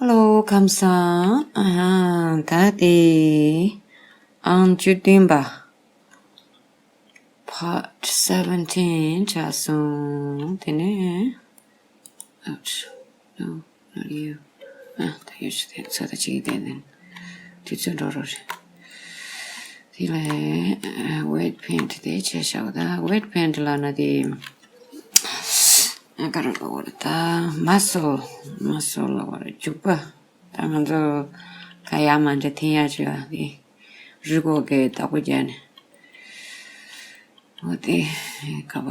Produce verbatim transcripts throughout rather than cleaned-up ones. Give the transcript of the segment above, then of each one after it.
Hello, ཁམས་བཟང་། ཨ་ཧ། ད་དེ་ཨང་བཅུ་བདུན་པ། Part seventeen ཆགས་སོང་། དེ་ནས། Ouch. No, not you. ཨ། ད་ཡོད་ཤི་དེ་ཚོ་ད་ཅིག་དེ་ནས་དུས་ཚོད་འགྲོ་རོགས་རེད། དེ་ལས་wet paint དེ་བྱས་བཞག་ད་wet paint ལབ་ན་དེ་ཨ་ག་རེ་ལབ་དགོས་རེད། ད་muscle muscle ལབ་དགོས་རེད། རྒྱུག་པ། ད་ང་ཚོ་ཁ་ཡ་མ་འདྲ་འཐེན་ཡ་བྱོས་ཨ། དེ་རུས་ཁོག་གི་བདག་པོ་རྒྱག་ནས། འོ་དེ་ག་བ་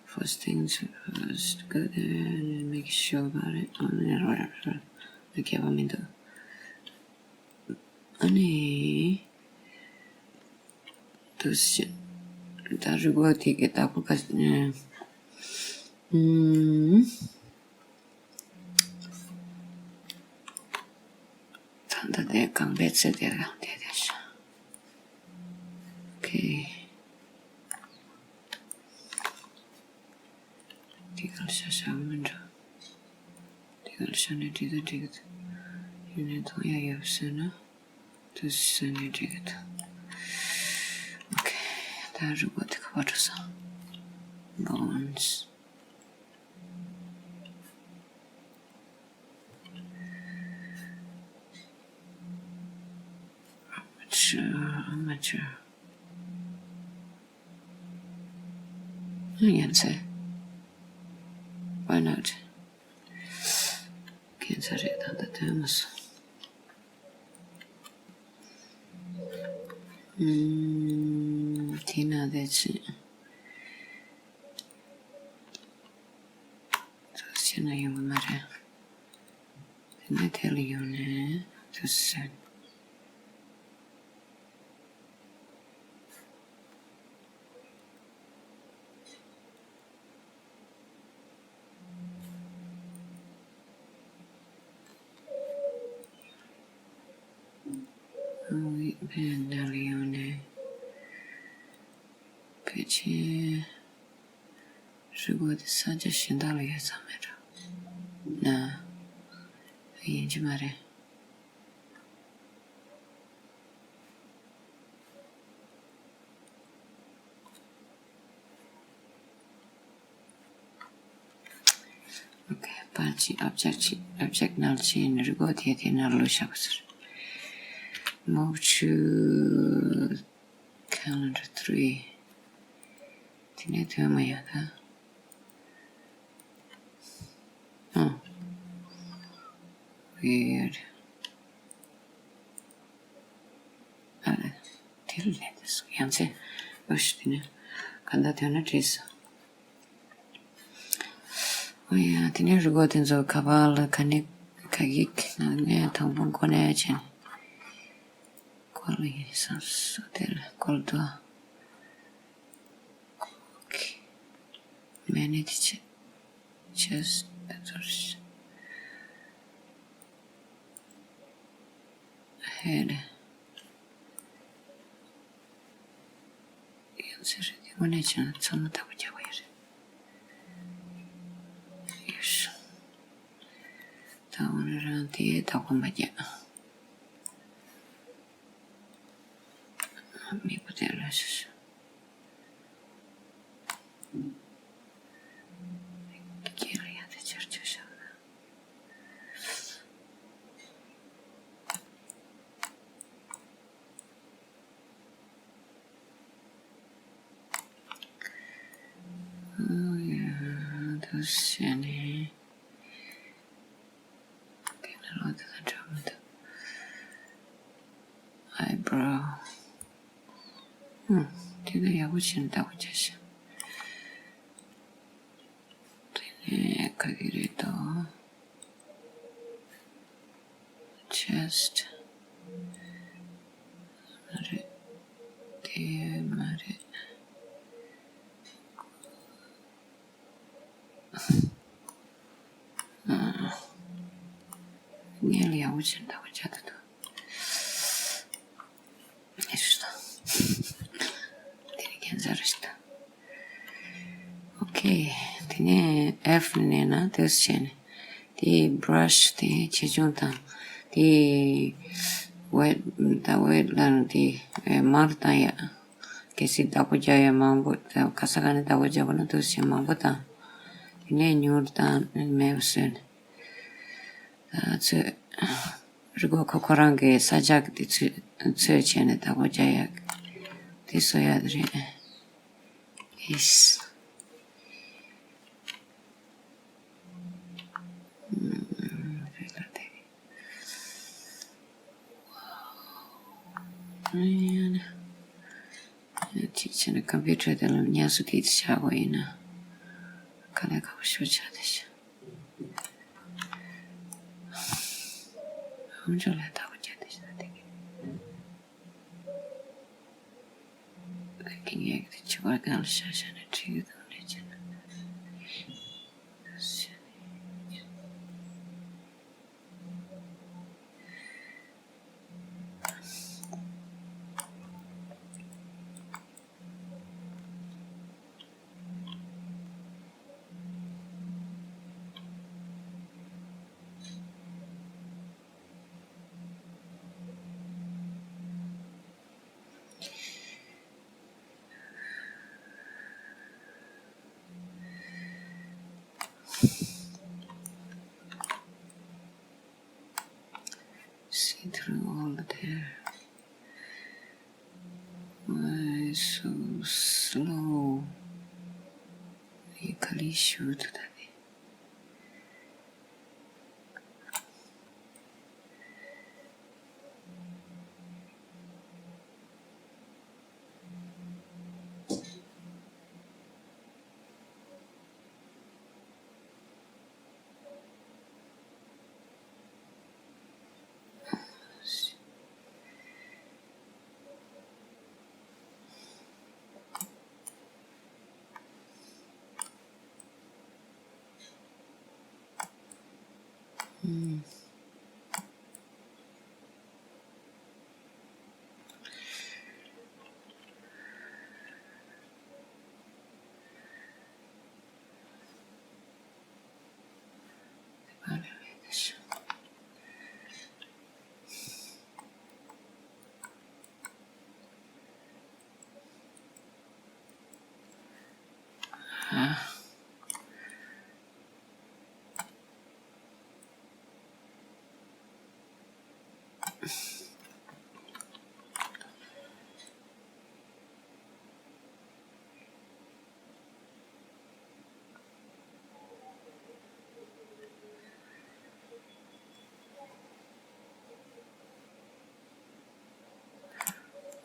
ད་first things first, go there and make sure about it. ཨ་ནི་རོ་ར་ར་ར་ཁྱད་པར་མི་འདུག་ཨ་ནི་དུ་ཞི་ད་རུས་ཁོག་དེ་གི་བདག་པོ་ག་ཨམ། ད་ལྟ་དེ་གང་པའི་ཚེ་དེ་རང་དེ་དེ་ཤ། ཨོ་ཁེ། དེ་གང་ཤ་ཤ་མི་འགྲོ། དེ་གང་ཤ་ནས་འགྲིག་ད་འགྲིག་ད། ཡུན་ནས་མཐོང་ཡ་ཡོད་ཟེར་ན། དུ་ཟེར་ནས་འགྲིག་ད། ཨོ་ཁེ། ད་རུས་ཁོག་དེ་ག་པར་འགྲོ་སོང་། Bones. Amateur, amateur. ཡིན་ཚེ། Why not? ཁྱད་མཚར་རེད། ད་ལྟ་དོན་མ་སོང་། ཨུམ། དེ་ན་དེ་ཚེ། ཚོ་ཕྱིར་ན་ཡོང་གི་མ་རེད། དེ་ནས་དེ་ལ་ཡོང་ནས་ཚོ་ཟེར། ཨ་ཝི་ཕན་ན་ལ་ཡོང་ནས་ཕལ་ཆེར། རུས་ཁོག་དེ་ས་ཆ་གཞན་དག་ལ་ཡོད་ས་མེད་འགྲོ། ན། ཡིན་གྱི་མ་རེད། ཨོ་ཁེ། པར་ཅིག་ཨོབ་ཇེག་ཅིག་ཨོབ་ཇེག་ནང་ཕྱིན་ནས་རུས་ཁོག་དེ་དེ་ནང་ལོག་བཞག་པ་ཟེར། Move to calendar three. དེ་ནས་དོན་མ་ཡོང་ད། ཨ། Weird. ཨ། དེ་ལས་དེ་སུ་ཡང་ཚེ། ཨོ་ཤི། དེ་ནས་ག་འདྲ་དོན་ན་བྲིས་སོ། ཨོ་ཡ། དེ་ནས་རུས་ཁོག་དེ་ཚོ་ག་པར་ལ་ག་ནས་ག་གི་ནང་ནས་དང་པོ་འགོ་ནས་བྱས་ནས། ཀོ་ལ་ཡིན་བསམ་སོ། དེ་ལ་ཀོ་ལ་དོ། ཨོ་ཁེ། མེ་ནི་དེ་ཆེ། Chest, head. ཡང་ཟེར་རེད། དེ་དངོས་གནས་བྱས་ན་ཚང་མ་བདག་པོ་རྒྱག་པ་ཡོད་རེད། ཡོད་ཤག་ད་འོ་ན་རང་དེ་བདག་པོ་མ་རྒྱག་མི་བུ་དེ་ལ་ཤི་ཤི། ཁྱེད་ལ་ཡང་དེ་ཆར་ཆུ་བཞག་ན། ཨོ་ཡ། དུ་ཤ་ནི། དེ་ནས་ལོ་དེ་དང་འདྲ་མི་འདུག Eyebrow. ཧུམ། དེ་ལ་ཡག་པོ་བྱས་ནས་བདག་པོ་བྱས་ཤག་དེ་ནས་ག་གི་རེད་དོ། Chest. མ་རེད། དེ་མ་རེད། ངས་ལ་ཡག་པོ་བྱས་ནས་བདག་པོ་བྱས་ད་དོ། ཨེ་ཤི་ད། དེ་རིང་ཁྱད་མཚར་རེད་ཤི་ད། ཨོ་ཁེ། དེ་ནས་F ནས་ན་དེ་བྱས་ནས། དེ་བྷ་ར་ཤི་དེ་ཆེ་ཆུང་དང་དེ་ཝེཊ་ད་ཝེཊ་ལ་དེ་མང་རུ་བཏང་ཡ། གལ་སྲིད་བདག་པོ་རྒྱག་ཡ་མང་པོ་ད་ག་ས་ག་ནས་བདག་པོ་རྒྱག་དགོས་ན་འདུག་སེ་མང་པོ་བཏང་། དེ་ནས་ཉུང་རུ་བཏང་མེད་པ་བཟོས་ནས། ད་ཚོས་རི་སྒོ་ཁོ་ཁོ་རང་གི་ས་ཆ་གི་དེ་ཚོས་ཚོས་བྱས་ནས་བདག་པོ་རྒྱག་ཡ་དེ་བཟོ་ཡ་དེ་རེད། ཨིས། ཅིག་བྱས་ན་ཀམ་པུ་ཊར་དེ་ལ་ཉམས་སུ་བསྡད་དེ་བཞག་དགོས་ཡིན་ན། དཀའ་ལས་ཁག་པོ་ཞེ་པོ་ཆགས་བསྡད་ཤག་ཨམ་ཅོག་ལ་ལྟ་བ་བརྒྱབ་བསྡད་ཤག་དེ་གི། ངས་ཀྱི་ཕྱི་པར་སྒང་ལ་ཤ་ཤ་ནས་ཁྲིད་ཀྱི་འདུག་ལས་བྱེད་ན། See through all the tear. Why so slow? ཡི་ག་ལི་ཤུ་ཐུ་ད་ནི།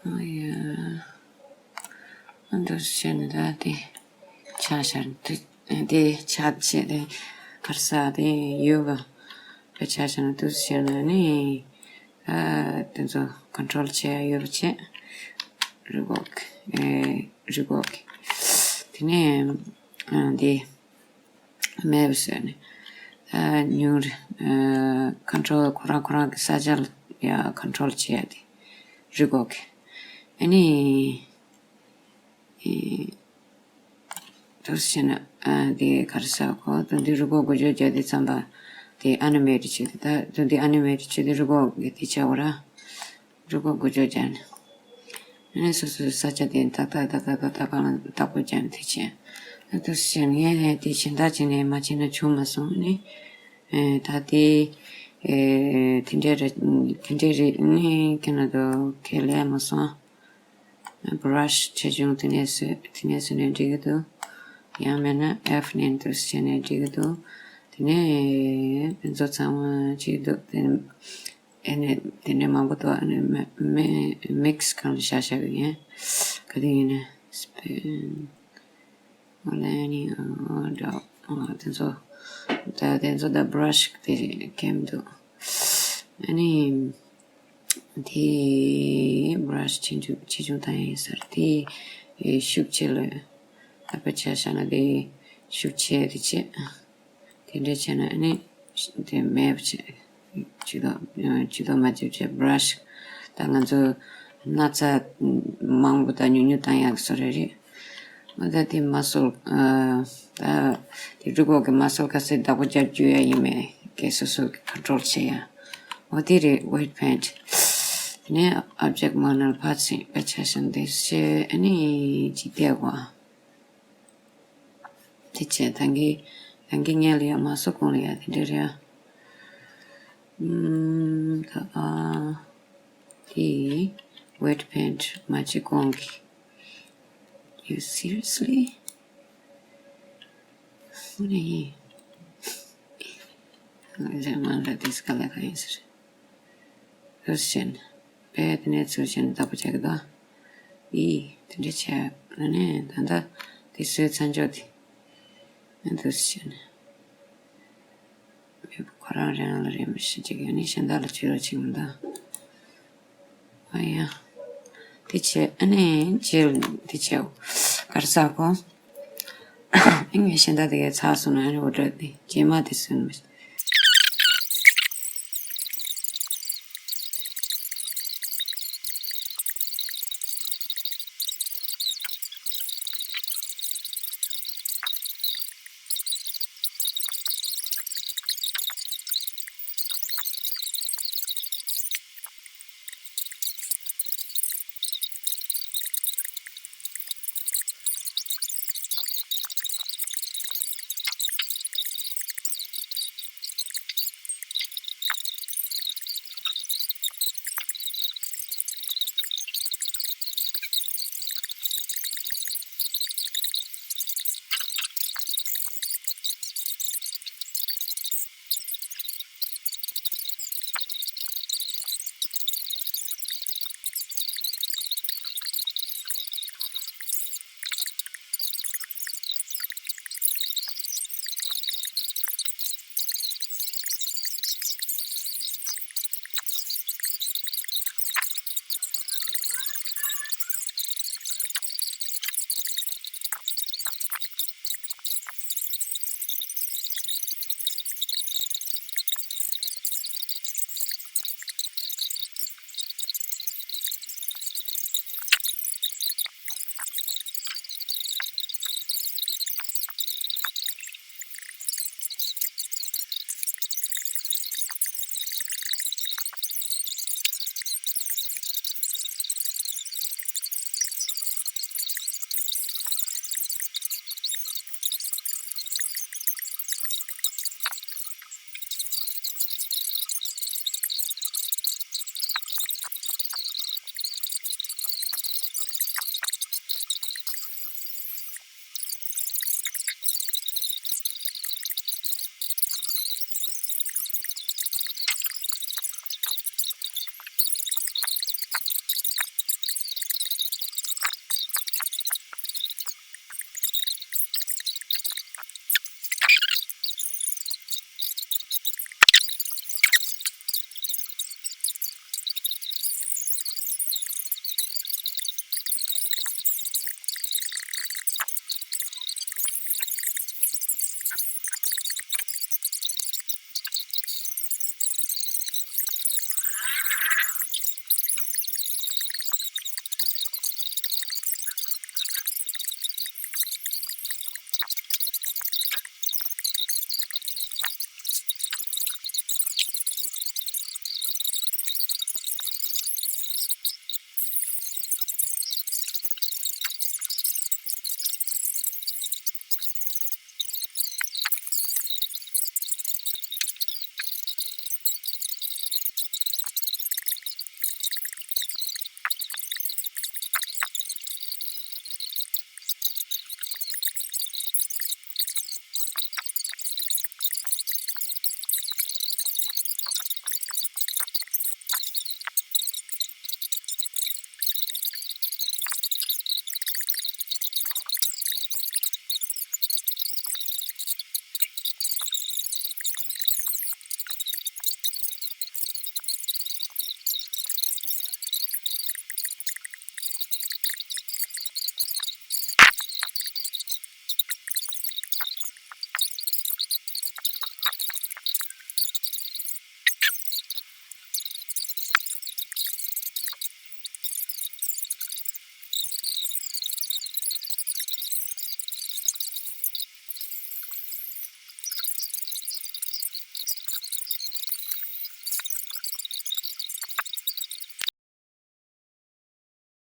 ཨ་ཡ། ཨ་འདུག་སེ་བྱས་ནས་ད་དེ་ཆ་བཞག་དེ་དེ་ཆ་བྱས་ཏེ་གར་ས་དེ་ཡོད་ག་དེ་ཆ་བཞག་ན་འདུག་སེ་བྱས་ནས་ནི་ཨ་དེ་ཚོ་ཀོན་ཊོལ་བྱས་ཡོད་པ་བྱས། རི་སྒོག་ཨེ་རི་སྒོག་དེ་ནས་ཨ་དེ། མེད་པ་བཟོས་ནས། ད་ཉུང་རེ། ཀོན་ཊོལ་ཁོ་རང་ཁོ་རང་གི་ས་ཆ་ལ་ཡ་ཀོན་ཊོལ་བྱེད་ཡ་དེ། རི་སྒོག་གི། ཨ་ནི། འདུག་སེ་བྱས་ན། དེ་ག་རེ་ཟེར་གོ་ད་འདི་རི་སྒོག་འགུལ་སྐྱོད་བརྒྱབ་དུས་ཙམ་པ། དེ་ཨ་ནི་མེ་ཊི་བྱེད་དེ་ད་ད་འདི་ཨ་ནི་མེ་ཊི་བྱེད་དེ་རི་སྒོག་གི་དེ་བྱ་བ་ར། རི་སྒོག་འགུལ་སྐྱོད་བརྒྱབ་ནས། ཨ་ནི་སོ་སོའི་ས་ཆ་དེ་ཏག་ཏག་ཏག་ཏག་ཏག་ཏག་གང་ལ་བདག་པོ་བརྒྱབ་ནས་དེ་བྱས། ཨ་འདུག་སེ་བྱས་ནས་ངས་དེ་གཞན་དག་བྱས་ནས་མ་བྱས་ན་བྱུང་མ་སོང་ནི། ཨེ་ད་དེ་ཨེ་དེ་འདྲའི་རེད་དེ་འདྲའི་རེད་ནི་ཁྱེད་ན་དོ་ཁས་ལེན་མ་སོང་། བྷ་ར་ཤི་ཆེ་ཆུང་དེ་ནས་བཟོས་དེ་ནས་བཟོས་ནས་འགྲིག་གི་འདུག་ཡང་མིན་ན་ཨེཕ་ནས་འདུག་སེ་བྱས་ནས་འགྲིག་གི་འདུག་དེ་ནས་དེ་ཚོ་ཚང་མ་བྱེད་ཀྱི་འདུག་དེ་ཨེ་ནས་དེ་ནས་མང་པོ་འདུག་ཨ་ནི་མི་མི་མིག་སི་གང་ལ་བཞག་བཞག་གི་ཡིན། ག་དུས་ཡིན་ན་སྤེན་ཨོ་ལེ་ནི་ཨ་འདྲ་ཨ་དེ་ཚོ་ད་དེ་ཚོ་ད་བྷ་ར་ཤི་དེ་ཁེམ་འདུག་ཨ་ནི། དེ་བྷ་ར་ཤི་ཆེ་ཆུང་ཆེ་ཆུང་བཏང་ཡ་ཡིན་ས་རེད། དེ་ཤུགས་ཆེ་ལོས་ཨ་ཕ་ཆ་བཞག་ན་དེ་ཤུགས་ཆེ་དེ་ཆེ། དེ་འདྲ་བྱས་ན་ཨ་ནི་དེ་མེད་པ་བྱས། ཇུས་གཏོགས་ཇུས་གཏོགས་མ་བྱེད་བྱས་བྷ་ར་ཤི་ད་ང་ཚོ་ན་ཚ་མང་པོ་དང་ཉུང་ཉུང་བཏང་ཡག་བཟོ་རེ་རེད། ང་ད་དེ་མ་སོལ་ད་དེ་རི་སྒོག་གི་མ་སོལ་ག་ཚོད་བདག་པོ་རྒྱབ་རྒྱུ་ཡ་ཡིན་མེད། གས་སོ་སོ་གི་ཁོན་ཊོལ་བྱེད་ཡ། འོ་དེ་རེད། ཝེཊ་པེན་ཊི། དེ་ནས་ཨོབ་ཇེག་མ་ནར་ཕར་ཕྱིན་པ་ཆ་བཞག་འདི་བྱས། ཨ་ནི་ཅི་བལྟས་གོ། དེ་བྱས་ད་གིན་ད་གིན་ངས་ལ་ཡ་མ་སོ་གོང་ལ་ཡ་དེ་འདྲ་རེད་ཡ། ཨུམ། ད་ཨ་དེ་ཝེཊ་པེན་ཊི་མ་བྱེད་གོང་གི། You seriously? ཧུ་ནི། ང་ཚོས་མ་འདྲ་དེ་སྐད་ལ་ག་ཡིན་ཟེར། འདུག་སེ་བྱས་ནས། དཔེ་དེ་ནས་ཚུར་བྱས་ནས་ལྟ་བུ་བྱེད་ཀྱི་འདུག་ཨི། དེ་འདྲ་བྱས་ན་ནི་ད་ལྟ་དེ་བཟོས་ཚར་འཇོག་དེ། ཨ་འདུག་སེ་བྱས་ནས། ཁོ་རང་རང་ལ་རེད་མི་ཤེས་ཅིག་ཡོད་ནི་གཞན་དག་ལ་བྱེད་རོགས་བྱེད་མི་འདུག་ཨ་ཡ། དེ་བྱས་ཨ་ནི་རྗེས་དེ་བྱས་གར་ས་གོ། ཨ་ངས་གཞན་དག་དེ་གའི་ཚགས་སོང་ན་ཨ་ནི་འོ་འདྲ་དེ་རྗེས་མ་དེ་སོན་མི་